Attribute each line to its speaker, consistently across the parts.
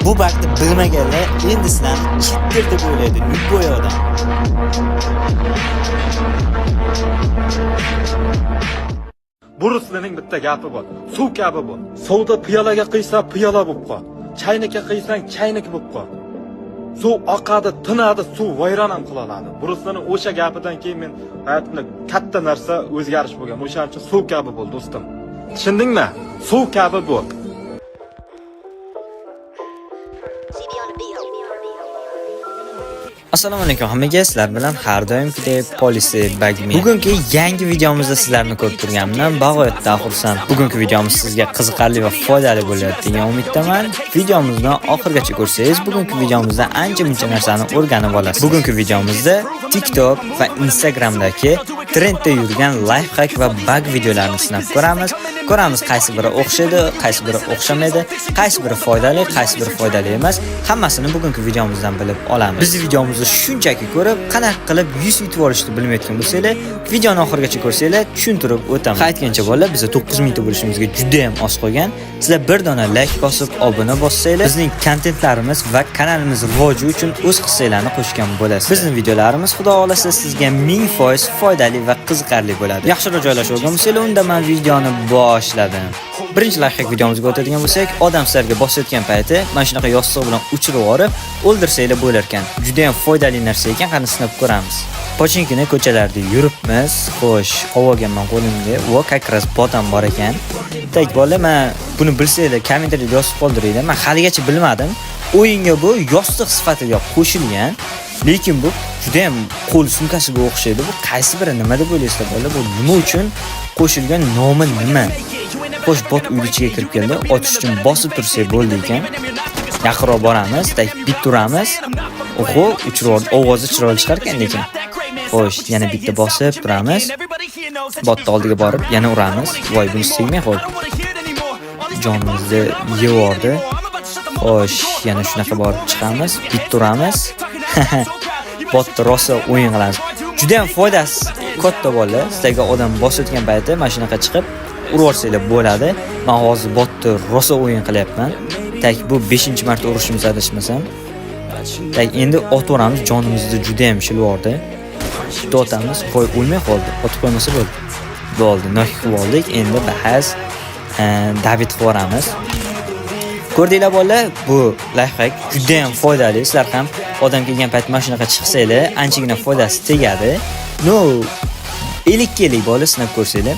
Speaker 1: Bu bugni bilmaganlar endi sizlarni читер deb o'ylaydi, любой odam.
Speaker 2: Bruslining bitta gapi bor. Suv kabi bu. Suvda piyolaga quysa piyola bo'lib qol. Chaynikka quysang chaynik bo'lib qol. Suv oqadi, tinadi, suv vayron ham qila oladi. Bruslining o'sha gapidan keyin men hayotimda katta narsa o'zgarish bo'lgan. O'shaning uchun suv kabi bo'l, do'stim. Tushundingmi? Suv kabi bo'l.
Speaker 1: Assalomu alaykum hammaga, sizlar bilan har doimgidek Policy Bagme. Bugungi yangi videomizda sizlarni ko'rib turganimdan bag'oyatda xursand. Bugungi videomiz sizga qiziqarli va foydali bo'ladi degan umiddaman. Videomizni oxirigacha ko'rsangiz, bugungi videomizda ancha-muncha narsani o'rganib olasiz. Bugungi videomizda TikTok va Instagramdagi trendda yurgan lifehack va bug videolarini sinab ko'ramiz. Ko'ramiz qaysi biri o'xshaydi, qaysi biri o'xshamaydi, qaysi biri foydali, qaysi biri foydali emas. Hammasini bugungi videomizdan bilib olamiz. Biz videomizni shunchaki ko'rib, qanaqa qilib 100 yutib olishni bilmayotgan bo'lsanglar, videoni oxirigacha ko'rsanglar, tushuntirib o'taman. Qaytgancha bolalar, biz 9000 ta bo'lishimizga juda ham oz qolgan. Sizlar bir dona like bosib, obuna bossanglar, bizning kontentlarimiz va kanalimiz rivoji uchun o'z hissanglarni qo'shgan bo'lasiz. Bizning videolarimiz Xudo xolasa sizga 1000% foydali va qiziqarli bo'ladi. Yaxshiroq joylashib olgan bo'lsanglar, unda men videoni boshladim. Birinchi lifehack videomizga o'tadigan bo'lsak, odam sizlarga bosayotgan payti mana shunaqa yostiq bilan uchirib yuborib, o'ldirsanglar bo'lar ekan. Juda ham foydali narsa ekan, qani sinab ko'ramiz. Pochinkini ko'chalarda yuribmiz. Xo'sh, olganman qo'limga. Va как раз botam bor ekan. Так, bola, men buni bilsanglar, kommentariyada yozib qoldiringlar. Men haligacha bilmadim. O'yinga bu yostiq sifatida qo'shilgan, lekin bu juda ham qo'l sumkasiga o'xshaydi. Bu qaysi biri, nima deb o'ylaysizlar, bola? Bu nima uchun qo'shilgan, nomi nima? Xo'sh, bot uyni ichiga kirib keldi. Otish uchun bosib tursak bo'ldi ekan. Yaqinroq boramiz, так bitta uramiz. Oho, uchirib, ovozi chiroyli chiqar ekan lekin. Xo'sh, yana bitta bosib turamiz. Botni oldiga borib, yana uramiz. Voy, buni tegmay qoldi. Jonimizni yevordi. Xo'sh, yana shunaqa borib chiqamiz, bitta uramiz. Botni rosa o'yin qilamiz. Juda ham foydasi katta bola. Sizlarga odam bosayotgan payti mana shunaqa chiqib urvorsanglar bo'ladi. Men hozir botni rosa o'yin qilyapman. Так, bu 5-marta urishimiz adashmasam. Так, endi otib, jonimizni juda ham shilvordi. Bitta otamiz, qo'y o'lmay qoldi. Otib qo'ymasa bo'ldi. Bo'ldi, nok qilib oldik. Endi bahas добить qilib yuboramiz. Ko'rdinglar bola, bu lifehack juda ham foydali. Sizlar ham odam kelgan payt mana shunaqa chiqsanglar, anchagina foydasi tegadi. Но, 50 bola sinab ko'rsanglar.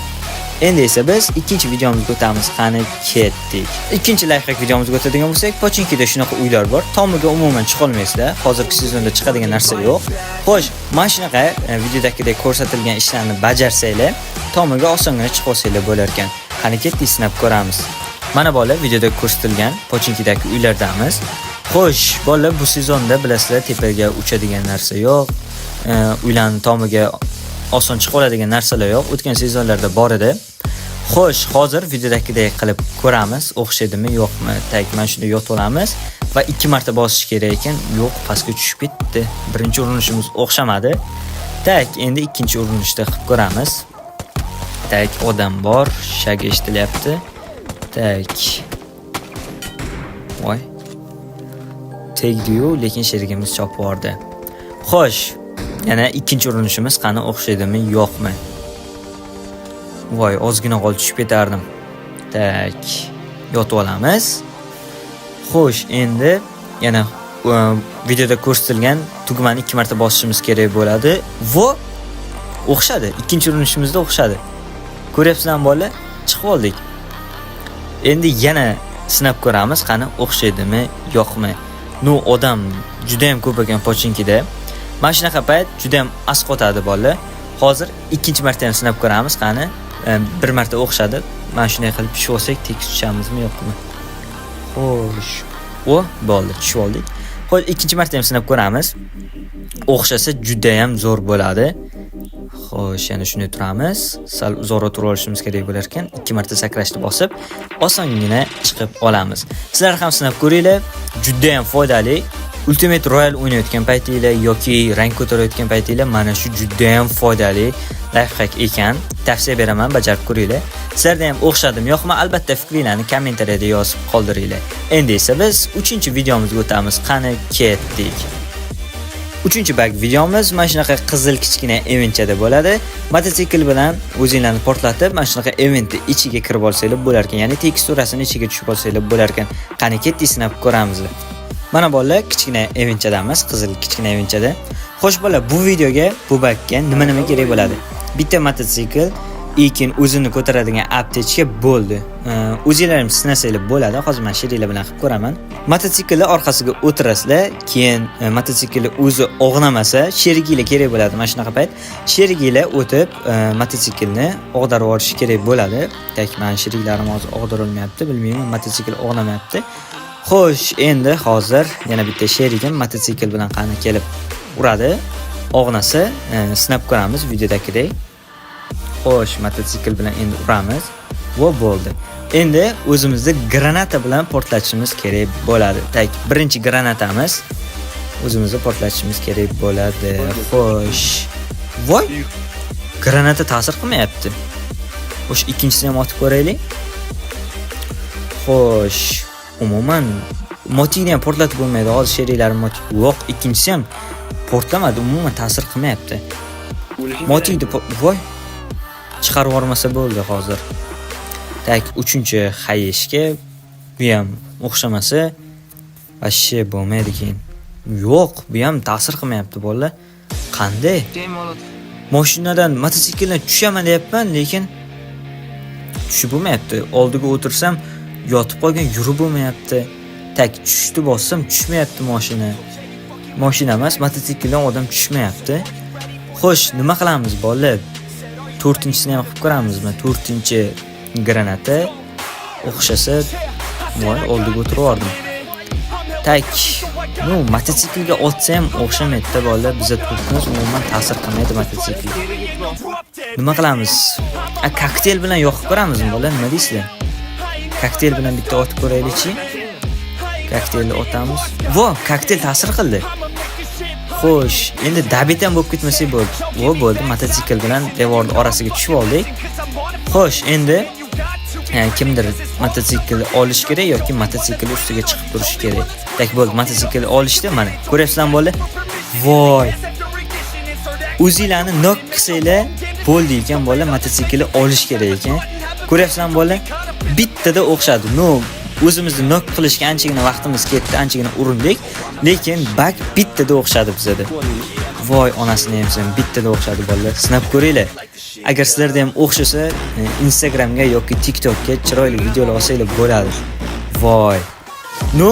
Speaker 1: Endi esa biz ikkinchi videomizga o'tamiz. Qani ketdik. Ikkinchi lifehack videomizga o'tadigan bo'lsak, Pochinkida shunaqa uylar bor. Tomiga umuman chiqa olmaysizlar. Hozirgi sezonda chiqadigan narsa yo'q. Xo'sh, mana shunaqa videodagidek ko'rsatilgan ishlarni bajarsanglar, tomiga osongina chiqib olsanglar bo'lar ekan. Qani ketdik, sinab ko'ramiz. Mana bola, videoda ko'rsatilgan Pochinkidagi uylardamiz. Xo'sh, bola, bu sezonda bilasizlar, tepaga uchadigan narsa yo'q. Uylarning tomiga oson chiqa oladigan narsalar yo'q. O'tgan sezonlarda bor edi. Xo'sh, hozir videodagidek qilib ko'ramiz, o'xshaydimi, yo'qmi. Так, mana shunda yotib olamiz va 2 marta bosish kerak ekan. Yo'q, pastga tushib ketdi. Birinchi urinishimiz o'xshamadi. Так, endi ikkinchi urinishda qilib ko'ramiz. Так, odam bor, шаг eshitilyapti. Так. Voy. Tegdi-yu, lekin sherigimiz chopib yubordi. Xo'sh, yana ikkinchi urinishimiz, qani o'xshaydimi, yo'qmi? Voy, ozgina qoldi tushib ketardim. Так, yotib olamiz. Xo'sh, endi yana videoda ko'rsatilgan tugmani 2 marta bosishimiz kerak bo'ladi. Vo, o'xshadi. Ikkinchi urinishimizda o'xshadi. Ko'ryapsizlarmi bola? Chiqib oldik. Endi yana sinab ko'ramiz, qani o'xshaydimi, yo'qmi. Но, odam juda ham ko'p ekan Pochinkida. Mana shunaqa payt juda ham asqotadi bola. Hozir ikkinchi marta ham sinab ko'ramiz, qani bir marta o'xshadi. Mana shunday qilib tushib olsak, tekis tushamizmi, yo'qmi? Xo'sh. O, bo'ldi, tushib oldik. Xo'sh, ikkinchi marta ham sinab ko'ramiz. O'xshasa juda ham zo'r bo'ladi. Xo'sh, yana shunday turamiz. Sal uzoqroq turib olishimiz kerak bo'lar ekan. 2 marta sakrashni bosib, osongina chiqib olamiz. Sizlar ham sinab ko'ringlar, juda ham foydali. Ultimate Royale o'ynayotgan paytinglar yoki rang ko'tarayotgan paytinglar mana shu juda ham foydali. Lifehack ekan, tavsiya beraman, bajarib ko'ringlar. Sizlarda ham o'xshadimi, yo'qmi? Albatta fikringlarni kommentariyada yozib qoldiringlar. Endi esa biz 3-videomizga o'tamiz. Qani, ketdik. Uchinchi bag videomiz mana shunaqa qizil kichkina eventchada bo'ladi. Mototsikl bilan o'zinglarni portlatib, mana shunaqa eventni ichiga kirib olsanglar bo'lar ekan. Ya'ni teksturasini ichiga tushib olsanglar bo'lar ekan. Qani, ketdik, sinab ko'ramiz. Mana bolalar, kichkina eventchadamiz, qizil kichkina eventchada. Xo'sh bolalar, bu videoga, bu bagga nima nima kerak bo'ladi? Bitta mototsikl, keyin o'zini ko'taradigan aptechka bo'ldi. O'zinglar ham sinasanglar bo'ladi. Hozir men sheriklar bilan qilib ko'raman. Mototsiklni orqasiga o'tirasizlar, keyin mototsiklni o'zi og'namasa, sheriginglar kerak bo'ladi mana shunaqa payt. Sheriginglar o'tib mototsiklni og'darib yuborishi kerak bo'ladi. Так, mani sheriklarim hozir og'darilmayapti, bilmayman, mototsikl og'namayapti. Xo'sh, endi hozir yana bitta sherigim mototsikl bilan qani kelib uradi. Og'nasa, sinab ko'ramiz videodagidek. Xo'sh, mototsikl bilan endi uramiz va bo'ldi. Endi o'zimizni granata bilan portlatishimiz kerak bo'ladi. Так, birinchi granatamiz, o'zimizni portlatishimiz kerak bo'ladi. Xo'sh. Voy! Granata ta'sir qilmayapti. Xo'sh, ikkinchisini ham otib ko'raylik. Xo'sh, umuman motikni ham portlatib bo'lmaydi. Hozir sheriklarim motik yo'q, ikkinchisi ham portlamadi, umuman ta'sir qilmayapti. Motikni, voy! Chiqarib yubormasa bo'ldi hozir. Так, uchinchi hayishga, bu ham o'xshamasa вообще bo'lmaydi keyin. Yo'q, bu ham ta'sir qilmayapti, bolalar. Qanday? Mashinadan, mototsikldan tushaman deyapman, lekin tushib bo'lmayapti. Oldiga o'tirsam yotib qolgan, yurib bo'lmayapti. Так, tushdi bossam tushmayapti mashina. Mashina emas, mototsikldan odam tushmayapti. Xo'sh, nima qilamiz, bolalar? To'rtinchisini ham qilib ko'ramizmi? To'rtinchi granata o'xshasa, voy, oldiga o'tirib yubordim. Так, ну, mototsiklga otsa ham o'xshamaydi, bolalar. Biza turibmiz, umuman ta'sir qilmaydi mototsikl. Nima qilamiz? A, kokteyl bilan yoqib ko'ramizmi, bolalar? Nima deysizlar? Kokteyl bilan bitta otib ko'raylikchi. Kokteylni otamiz. Vo, kokteyl ta'sir qildi. Xo'sh, endi добить ham bo'lib ketmasak bo'ldi. Vo, bo'ldi, mototsikl bilan devorning orasiga tushib oldik. Xo'sh, endi kimdir mototsiklni olish kerak yoki mototsikl ustiga chiqib turishi kerak. Так, bo'ldi, mototsiklni olishdi, mana. Ko'ryapsizlarmi, bolalar? Voy. O'zinglarni nok qilsanglar bo'ldi ekan, bolalar, mototsiklni olish kerak ekan. Ko'ryapsizlarmi, bolalar? Bittada o'xshadi. Ну, o'zimizni nok qilishga anchagina vaqtimiz ketdi, anchagina urindik, lekin bag bittada o'xshadi bizada. Voy, onasini emsin, bittada o'xshadi, bolalar. Sinab ko'ringlar. Agar sizlarda ham o'xshasa, Instagramga yoki TikTokka chiroyli videolar olsanglar bo'ladi. Voy. Ну,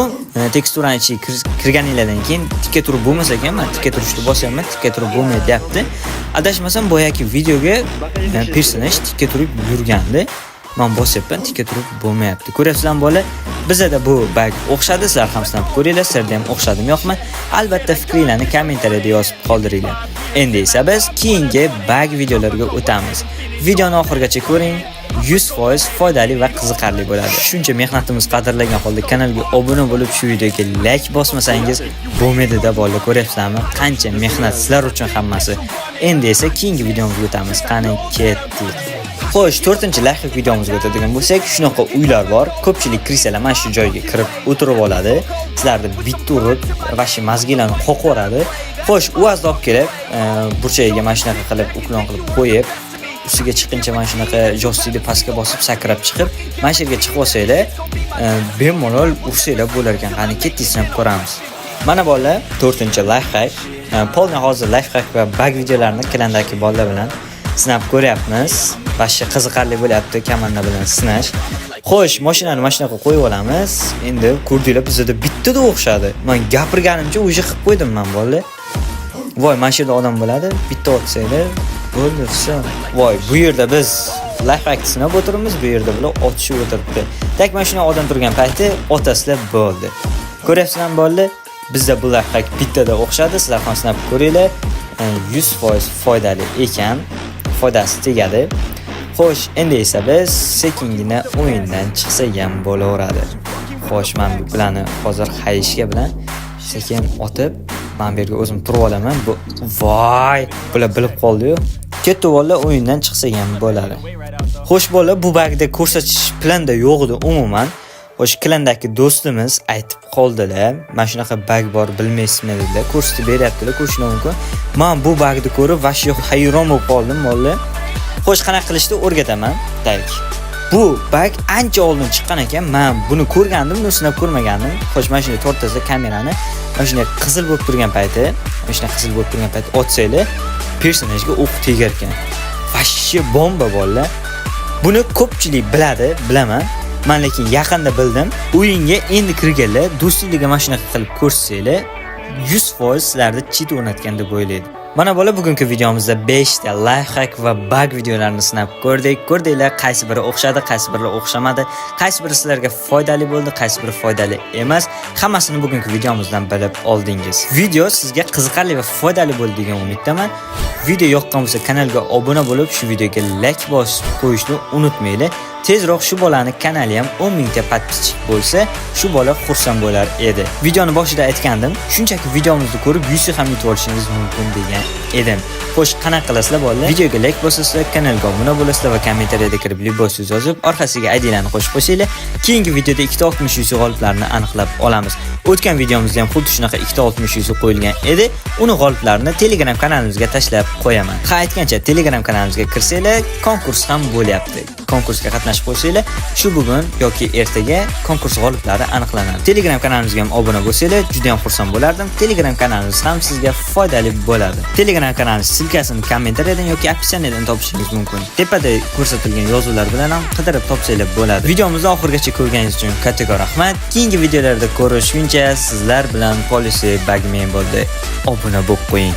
Speaker 1: teksturani ichiga kirganinglardan keyin tikka turib bo'lmasa ekan, man tikka turishni bosyapman, tikka turib bo'lmaydi deyapti. Adashmasam, boyagi videoga personaj tikka turib yurgandi. Man bosyapman, tikka turib bo'lmayapti. Ko'ryapsizlarmi, bola? Bizada bu bag o'xshadi, sizlar ham sinab ko'ringlar, sizlarda ham o'xshadimi, yo'qmi? Albatta fikringlarni kommentariyada yozib qoldiringlar. Endi esa biz keyingi bag videolarga o'tamiz. Videoni oxirigacha ko'ring. 100% foydali va qiziqarli bo'ladi. Shuncha mehnatimiz qadrlagan holda kanalga obuna bo'lib, shu videoga like bosmasangiz bo'lmaydi-da, bolalar, ko'ryapsizlarmi? Qancha mehnat sizlar uchun hammasi. Endi esa keyingi videomizga o'tamiz. Qani, ketdik. Xo'sh, to'rtinchi lifehack videomizga o'tadigan bo'lsak, shunaqa uylar bor. Ko'pchilik крыса lar mana shu joyga kirib o'tirib oladi. Sizlarni bitta urib, вообще мозги larni qoqib yuboradi. Xo'sh, UAZni olib kelib, burchagiga mana shunaqa qilib, уклон qilib qo'yib, ustiga chiqquncha mana shunaqa joystikni pastga bosib sakrab chiqib, mana shu yerga chiqib olsanglar, bemalol ursanglar bo'lar ekan. Qani, ketdik, sinab ko'ramiz. Mana bolalar, to'rtinchi lifehack. Полный hozir lifehack va bag videolarini klandagi bolalar bilan sinab ko'ryapmiz. Вообще qiziqarli bo'lyapti komanda bilan sinash. Xo'sh, mashinani mana shunaqa qo'yib olamiz. Endi ko'rdinglar, bizada bittada o'xshadi. Men gapirganimcha уже qilib qo'ydim men, bolalar. Voy, mana shu yerda odam bo'ladi. Bitta otsanglar bo'ldi, всё. Voy, bu yerda biz lifehack sinab o'tiribmiz, bu yerda bular otishib o'tiribdi. Так, mana shunday odam turgan payti otasizlar, bo'ldi. Ko'ryapsizlarmi, bolalar? Bizda bu lifehack bittada o'xshadi. Sizlar ham sinab ko'ringlar. 100% foydali ekan. Foydasi tegadi. Xo'sh, endi esa biz sekingina o'yindan chiqsak ham bo'laveradi. Xo'sh, men bu planni hozir hayishga bilan sekin otib, mana bu yerga o'zim turib olaman. Bu voy, bular bilib qoldi-yu. Ketdi bolalar, o'yindan chiqsak ham bo'ladi. Xo'sh bolalar, bu bagda ko'rsatish planda yo'q edi umuman. Xo'sh, klandagi do'stimiz aytib qoldilar. Mana shunaqa bag bor, bilmaysizmi dedilar. Ko'rsatib beryaptilar, ko'rishinglar mumkin. Men bu bagni ko'rib вообще hayron bo'lib qoldim bolalar. Xo'sh, qanaqa qilishni o'rgataman. Так. Bu bag ancha oldin chiqqan ekan. Men buni ko'rgandim, buni sinab ko'rmagandim. Xo'sh, mana shunday tortasa kamerani, mana shunday qizil bo'lib turgan payti, mana shunday qizil bo'lib turgan payti otsanglar, personajga o'q tegar ekan. Вообще bomba bolalar. Buni ko'pchilik biladi, bilaman. Men lekin yaqinda bildim. O'yinga endi kirganlar do'stlikga mana shunaqa qilib ko'rsatsanglar, 100% sizlarni cheat o'rnatgan deb o'ylaydi. Mana bola, bugungi videomizda 5 ta lifehack va bug videolarini sinab ko'rdik. Ko'rdinglar, qaysi biri o'xshadi, qaysi biri o'xshamadi, qaysi biri sizlarga foydali bo'ldi, qaysi biri foydali emas. Hammasini bugungi videomizdan bilib oldingiz. Video sizga qiziqarli va foydali bo'ldi degan umiddaman. Video yoqqan bo'lsa, kanalga obuna bo'lib, shu videoga like bosib qo'yishni unutmanglar. Tezroq shu bolani kanali ham 10 mingta подписчик bo'lsa, shu bola xursand bo'lar edi. Videoni boshida aytgandim, shunchaki videomizni ko'rib 100 ham yutib olishingiz mumkin degan edim. Xo'sh, qanaqa qilasizlar bolalar? Videoga like bosasizlar, kanalga obuna bo'lasizlar va kommentariyada kirib любой so'z yozib, orqasiga IDlarni qo'shib qo'ysanglar, keyingi videoda ikkita 60 UC g'oliblarini aniqlab olamiz. O'tgan videomizda ham xuddi shunaqa ikkita 60 UC qo'yilgan edi. Uni g'oliblarini Telegram kanalimizga tashlab qo'yaman. Ha, aytgancha, Telegram kanalimizga kirsanglar, konkurs ham bo'lyapti. Konkursga qatnashib qo'ysanglar, shu bugun yoki ertaga konkurs g'oliblari aniqlanadi. Telegram kanalimizga ham obuna bo'lsanglar, juda ham xursand bo'lardim. Telegram kanalimiz ham sizga foydali bo'ladi. Telegram kanalimiz ссылка sini kommentariyadan yoki описание dan topishingiz mumkin. Tepada ko'rsatilgan yozuvlar bilan ham qidirib topsanglar bo'ladi. Videomizni oxirigacha ko'rganingiz uchun kattakon rahmat. Keyingi videolarda ko'rishguncha sizlar bilan Policy Bagman bo'ldi. Obuna bo'lib qo'ying.